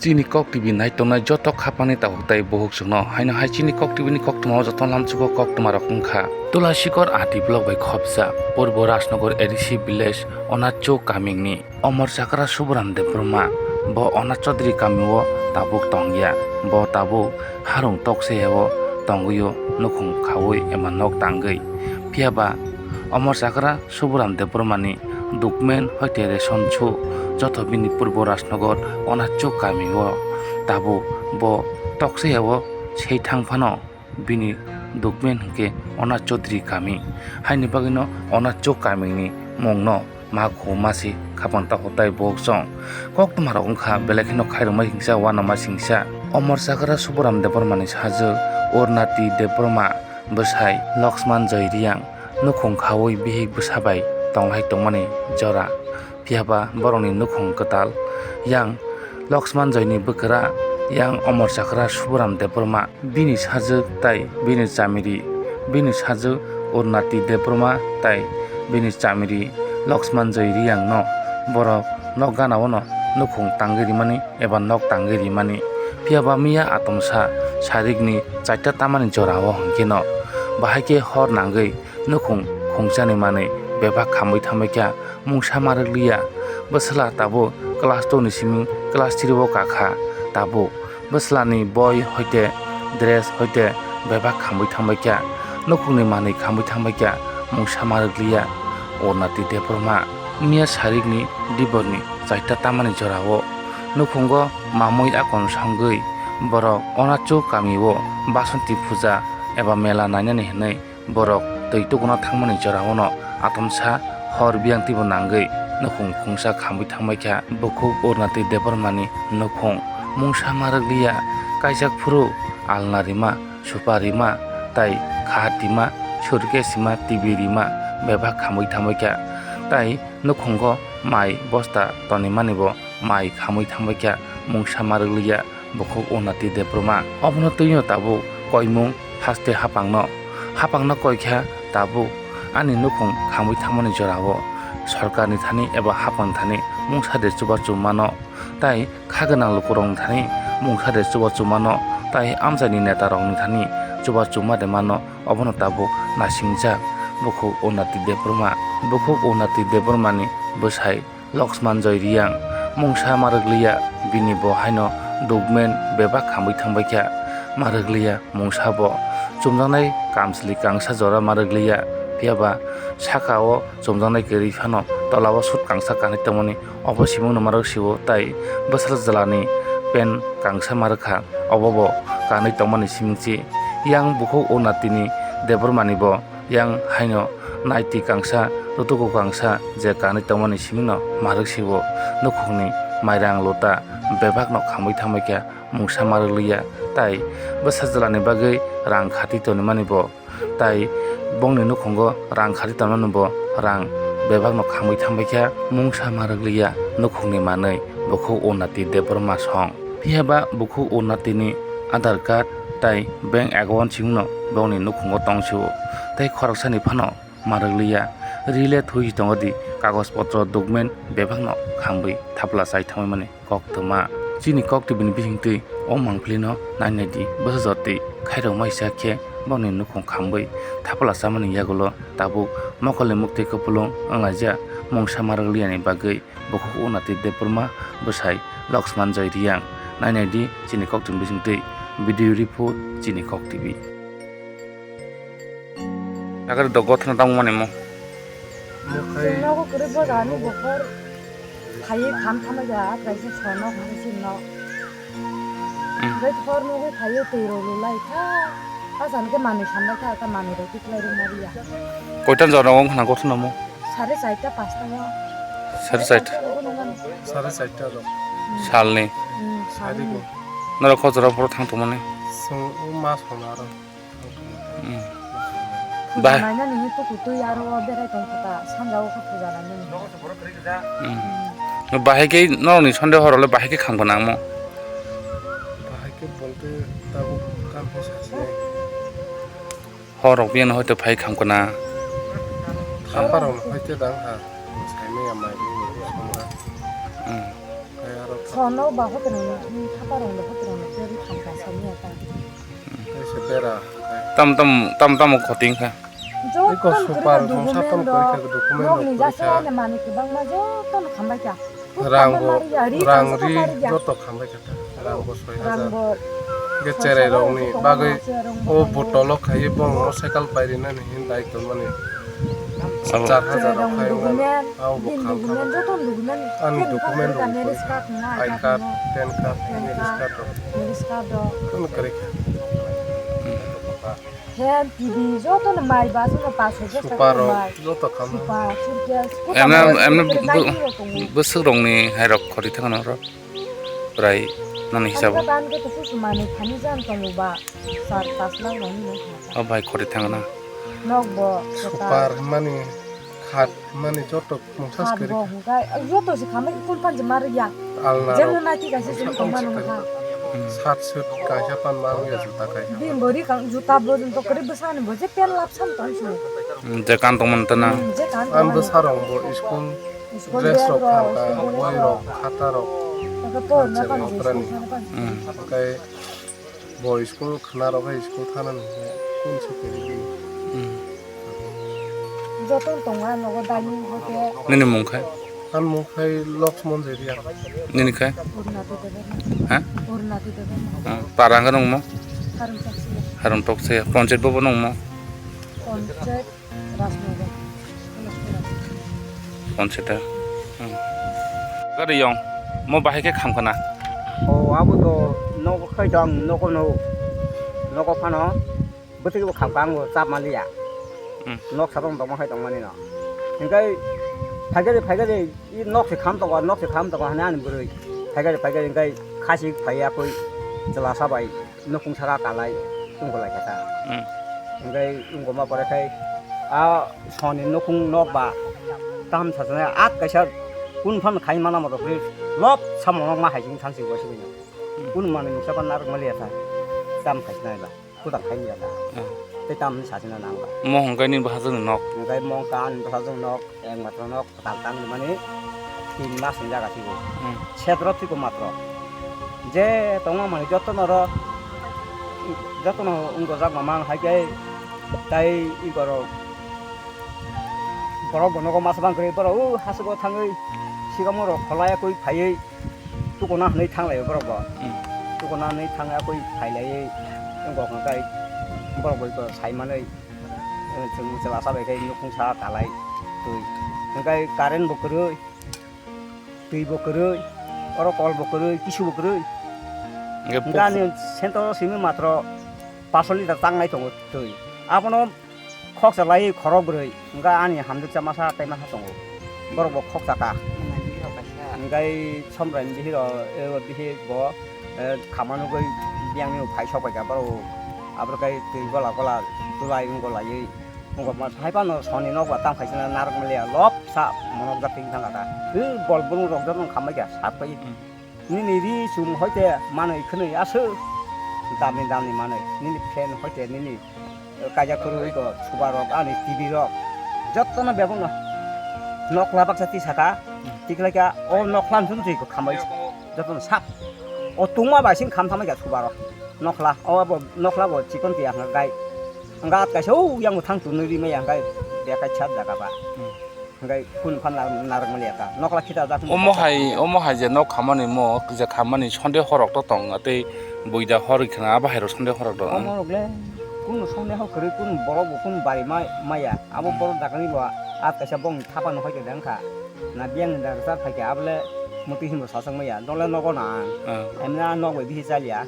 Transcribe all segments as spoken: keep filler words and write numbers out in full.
Chini Kok T V naitongnai joto khapangni takhuk tai bukhuk chwngno haino hai chini Kok T V ni koktwmao joto lamchugo koktwmarok wngkha. Tulasikor Ati block bai khopjak Purbo Rajnagar A D C village Onachuk kamingni Omor Chakra Suboram Debbarma, bo Onath Chaudhary kamio tabuk tongya. Bo tabuk harung tokseyao tongwio nukhung khaui eba nok tangwi. Phiyaba Omor Chakra Suboram Debbarmani document hoite ration su joto bini Purbo Rajnagar Onachuk kamio tabuk bo tokseyao sei thang phano bini document hwnkhe Onath Chaudhary kami. Haini bagwino Onachuk kamini mungno ma khu ma si khapang takhuk tai bukhuk chwng. Koktwmarok wngkha belai kheno khairokma singsa, uanama singsa. Omor Chakra Suboram Debbarmani sajwk Urnati Debbarma, bwsai Laxman Joy Reang, nukhung khaui bihik bwsa bai tonglai tongmani jora. Phiyaba borokni nukhung kwtal yang Laxman Joyni bwkra yang Omor Chakra Suboram Debbarma, bini sajwk tai bini chamiri, bini sajwk Urnati Debbarma tai bini chamiri Laxman Joy Reangno borok nok ganaono nukhung tangwi rimani eba nok tangwi rimani. Phiyaba miya atomsa sarikni chaita tamani jorao hwnkhe no bahai khe hor nangwi nukhung khungchani manwi bebak khamwi thangbaikha, mungsa ma rwkliya. Bwswla tabuk class two ni simi class three o kakha tabuk. Bwswlani boi hoite dress hoite bebak khamwi thangbaikha, nukhungni manwi khamwi thangbaikha, mungsa ma rwkliya. Urnati Debbarma miya sarikni diborni chaita tamani jorao nukhungo mamui akon songwi borok Onachuk kamio Basanti puja eba mela nainani hwnwi borok twi tukuna thangmani jorao no atomsa hor biyang twibo nangwi nukhung khungsa khamwi thangbaikha. Bukhuk Urnati Debbarmani nukhung mungsa ma rwkliya, kaijak phuru alna rima, supa rima, tai kha tima, surke sima, T V rima bebak khamwi thangbaikha. Tai nukhungo mai bosta tonimanibo mai khamwi thangbaikha, mungsa ma rwkliya. Bukhuk Urnati Debbarma. Obono twino tabuk koimung haste hapangno, hapangno koikha tabuk ani nukhung khamwi thangmani jorao sorkarni thani eba hapang thani mungsa de chubachu mano, tai kha gwnang lukurokni thani mungsa de chubachu mano, tai amchaini netarokni thani chubachu ma de mano, obono tabuk naisingjak Bukhuk Urnati Debbarma. Bukhuk Urnati Debbarmani bwsai Laxman Joy Reang mungsa ma rwkliya, bini bo haino document bebak khamwi thangbaikha, ma rwkliya mungsa bo. Chumjaknai kamchwlwi kangsa jora ma rwkliya, phiyaba saka o chumjaknai kwrwi phano tola o sut kangsa kanwi tongmani obo simungno ma rwksio, tai bwsajlani pant kangsa ma rwkha, obo bo kanwi tongmani simingchi. Yang Bukhuk Urnatini Debbarmani bo yang haino naiti kangsa, rutuku kangsa je kanwi tongmani simino ma rwksio. Nukhungni mairang lota bebakno khamwi thangbaikha, mungsa ma rwkliya, tai bwsajlani bagwi rang khati tonimani bo, tai bongni nukhungo rang khati tonmani bo rang bebakno khamwi thangbaikha, mungsa ma rwkliya nukhungni manwi Bukhuk Urnati Debbarma song. Phiyaba Bukhuk Urnatini Aadhaar card tai bank account singno bongni nukhungo tongsio, tei khoroksani phano ma rwkliya. Rile thwi tongo di kagoj potro document bebakno khamwi thapla chai thangwi mani koktwma. Chini Kok T V ni bisingtwi o mangpilino nainai di, bwsa jotwi khairokma isa khe bongni nukhung khamwi thapla chamani yagulo tabuk mokolni muktwi kupulung wnglaijak mungsa ma rwkliyani bagwi. Bukhuk Urnati Debbarma, bwsai Laxman Joy Reang. Nainai di chini Kok T V ni bisingtwi video report chini Kok T V. Agar do gothana tamo mani mo. Chwng nogo kwrwi bojani bokhor phaiwi kham thamwi ja, kaisa soi nok hai sin nok. Hmm. Bai bokhor nugwi phaiwi twi rw lulai kha. Asal khe manwi samlai kha, ta manwi rw tikhlai rw mari ya. Koitan jora wng khana gothana mo? Sare charta, pasta o. Sare charta. Sare charta rok. Salni. Hmm, salni. Norok hojora phoro thang tongmani? Chwng o mas hwnwi aro. Hmm. Puja Bah- nainani hi tuku twi aro o berai tong kha ta, sanja o khe puja nainani. Hmm. Bahai khe norokni Sunday horo le bahai khe kham gwnang mo? Bahai khe bolte tabuk kam khe sasi. Hor rok biyang hoito phai kham kana. Kham parok no hoito dang ha. Sai maya mai ni song ha. Hmm. Khai aro Kono ba hote rong no, thapa rong no hote rong no, beri thangka sani ata. Ese bera. Tam tam, tam tam khoting kha. Iko super, mungsa tam kori kha, document rok kori kha. Mani kwbangma joto no khambai kha. Rang bo, rang ri joto khambai kha. Rang bo soi hajar. Hwnkhe cherai rokni bagwi o botolo khaiwi bongno cycle pairinani hin dai tongmani. Char hajar rok khai wngmani. Abo bo khamkha. Ani document rok I card, pan card, marriage card rok. Kono kwrwi kha. Fan, T V, joto no mai ba, joto paso joto. Super rok, joto khamkha. Super, suitcase, emne, emne bwswk rokni hai rok khori thangna rok. Bwrai nani hisabo. Ang khe ban khe tuku sumani thani jan tongo ba, sar pas lakh rokni nokha. O bai khori thangna. Nok bo super mani khat mani joto mungsa khat skiri bo kha. Hwnkhe joto se khamai kun pan je mari ya. Alna jemno rok naiti kaisa mungsa sini tong mano skiri kha. Sat sut kaisa pan maro ya juta kaisa. Bini bo ri kang juta bo jento kari bwsani bo je pen lap san tong su. Hmm, je kan tong man tana. Hmm, je kan tong mano. An bwsa rok bo school. Dress rok thangkha, boi rok, khata rok. Tei bo school khna rok hai school thana nung khe kun se khe rw di. Hmm. Joto tongo ah nogo dining hotel. Nini mung khai? Ani mung khai Loxmon Reria. Nini khai? Purnati Debbarma. Ha? Purnati Debbarma. Hmm. Para hwnkhe nung mo? Harung Toksia. Harung Toksia. Panchayat bo bo nung mo? Panchayat. Rajnagar. Phone sita. Hmm. Gari yong. Mo bahai khe kham khana. O abo to nogo khai dang nogo no. Nogo phano. Bwtwi bo kham kham bo chap maliya. Hmm. Nok sabang dongma khai dongmani no. Hingkai phaigari phaigari i nok se kham tongo nok se kham tongo hani ani bwrwi. Phaigari phaigari hingkai khasi phaiya koi chwla sabai. Nukung saka kalai wngkha lai kha ta. Hmm. Hingke wngkha ma pore khai a soni nukung nok ba tam sa sa at kaisa kun phan khai mana moto kri lop samung nok ma hai jing thang si bo si bo. Hmm. Kun mani mungsa pan narok mali atha tam khai nai ba kudang khai ni atha. Hmm. Te tam ni sa sina nang ba. Mo hongkai ni bahajang nok. Hingke mong kan bahajang nok. Ek matro nok kwtal tang mani tin mas ni jaga thigo. Hmm. Sedro thigo matro. Je tongma mani joto no ro, joto no wngkojak mamang hai khe tai igoro borok bo nogo masa bang kwrwi borok o hasugo thangwi sigamo rok kholai kwi phaiwi tukuna hwnwi thang laio borok bo. Hmm. Tukuna hwnwi thang kwi phai laiwi wngkha kai borok bo sai manwi. Chwng chwla sa bai khe nukung sa kalai twi. Hwnkhe current bo kwrwi, twi bo kwrwi, oro kol bo kwrwi, kisu bo kwrwi. Hwnkhe ani center o simi matro paso litre tangnai tongo twi. Abono khoksa lai khorok bwrwi. Hwnkhe ani hamjwksa masa tei masa tongo. Borok bo khoksa ka. Hwnkhe Somrai ni bihik rok, eh, bihik bo, eh, khama nugwi biyang ni phai sok bai kha borok. Abro kai twi gola gola tulai wng golaiwi wng hai phano soni nok ba tam khaisina narwk maliya lop sa monok jak twi thang kha. Eh, bol brum rok joto khambai kha sat pai. Hmm. Nini ri chum hoite manwi khwnwi aswk damni damni manwi. Nini fan hoite nini kaijak kwrwi ko subar rok ani T V rok jotono bebak no nokla baksa tisaka. Hmm. Tiklaika o nokla sung twi khambai jotono sak o tungma bai sing kham thamai ka subar rok nokla o bo nokla bo chikon tiya hwnka gai hwnka at kaisa o yang bo thang tunwi ri maya hwnka bekai chat jaga ba. Hmm. Hwnkhe kun phan nar-, narwk maliya ta. Nokla khita jak. Omo hai, omo hai je nok khamani mo, je khamani Sunday horok to tong, tei buida hor khna abo hai rok Sunday horok to. Omo rok le kun Sunday hor kwrwi kun borok bo kun bari mai, maya. Abo borok dakani bo at kaisa bong thapa no hoi khe dang kha. Na biyang ni da rwchar phai khe abo le muti hin bo sachang maya. Dole nogo na ang. Ah. Emna nok bai bihi chaliya.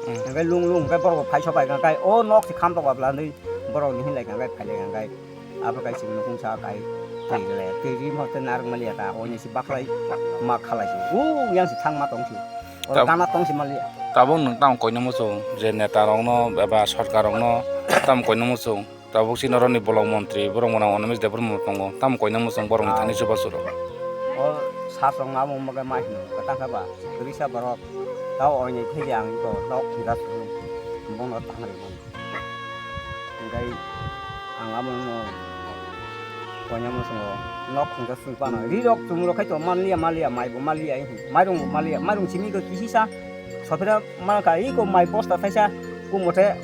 Hmm. Hingke lung lung hingke borok bo phai sok pai khe o nok se kham tok abla nui borok ni hinlai khe phai lai khe abo kai sini nukung sa kai twi le twi ri mo te narwk maliya ta o ni se baklai ma khalai se u yang se thang ma tong se oro gana tong se maliya. Tabuk nwng tamo koino muchung je neta rok no eba sorkar rok no tamo koino muchung. Tabuk chini oroni bolong montri, borok mwnang Animesh Debbarma tongo. Tamo koinang muchung borokni thani chubachu rok. O sasong amo moge ma hino, kwtang khe ba, kwrwisa borok. Tao oini thaibi ang iko nok thwida suru, bono tangri mano. Hingkai ang amo no Konya musungo nok khungsa sung pano. Ri rok chung rok khai to manliya, manliya, mai bo manliya, eh, mairung bo manliya, mairung chini ko kisi sa. Sopira ma ka i ko mai bosta thaisa, ko mote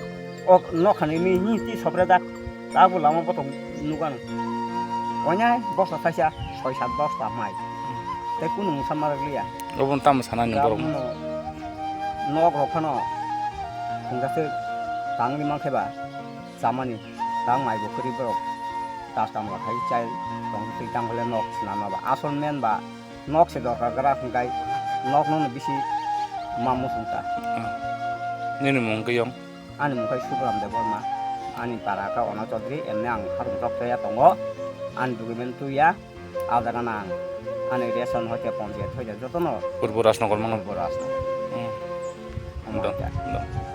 ok nok hani mi ni ti sopira dak. Ta bo lama botong nugan. Konya bosta thaisa, soi sat bosta mai. Te kunu musa marak liya. Obon tam sana ni Da borok. Muno nok rok phano khungsa se tangni mankhe ba. Chamani, tang mai bo kwrwi borok. Custom rok khai chai tong twi tang hole nok swnam ba. Asol men ba nok se dorkar gra hwnkhe nok no bisi ma muchung ta. Ah. Nini mung khe yong? Ani mung khai Subram Debbarma. Ani para khe Ono Chaudhary, emni ang harung rok chaya tongo. Ani document tuya, a jaga nang. Ani ration hoite ponchayat hoite jotono Purbo Rajnagar mango. Purbo Rajnagar. Hmm. Omo Dong, hoite. Dong.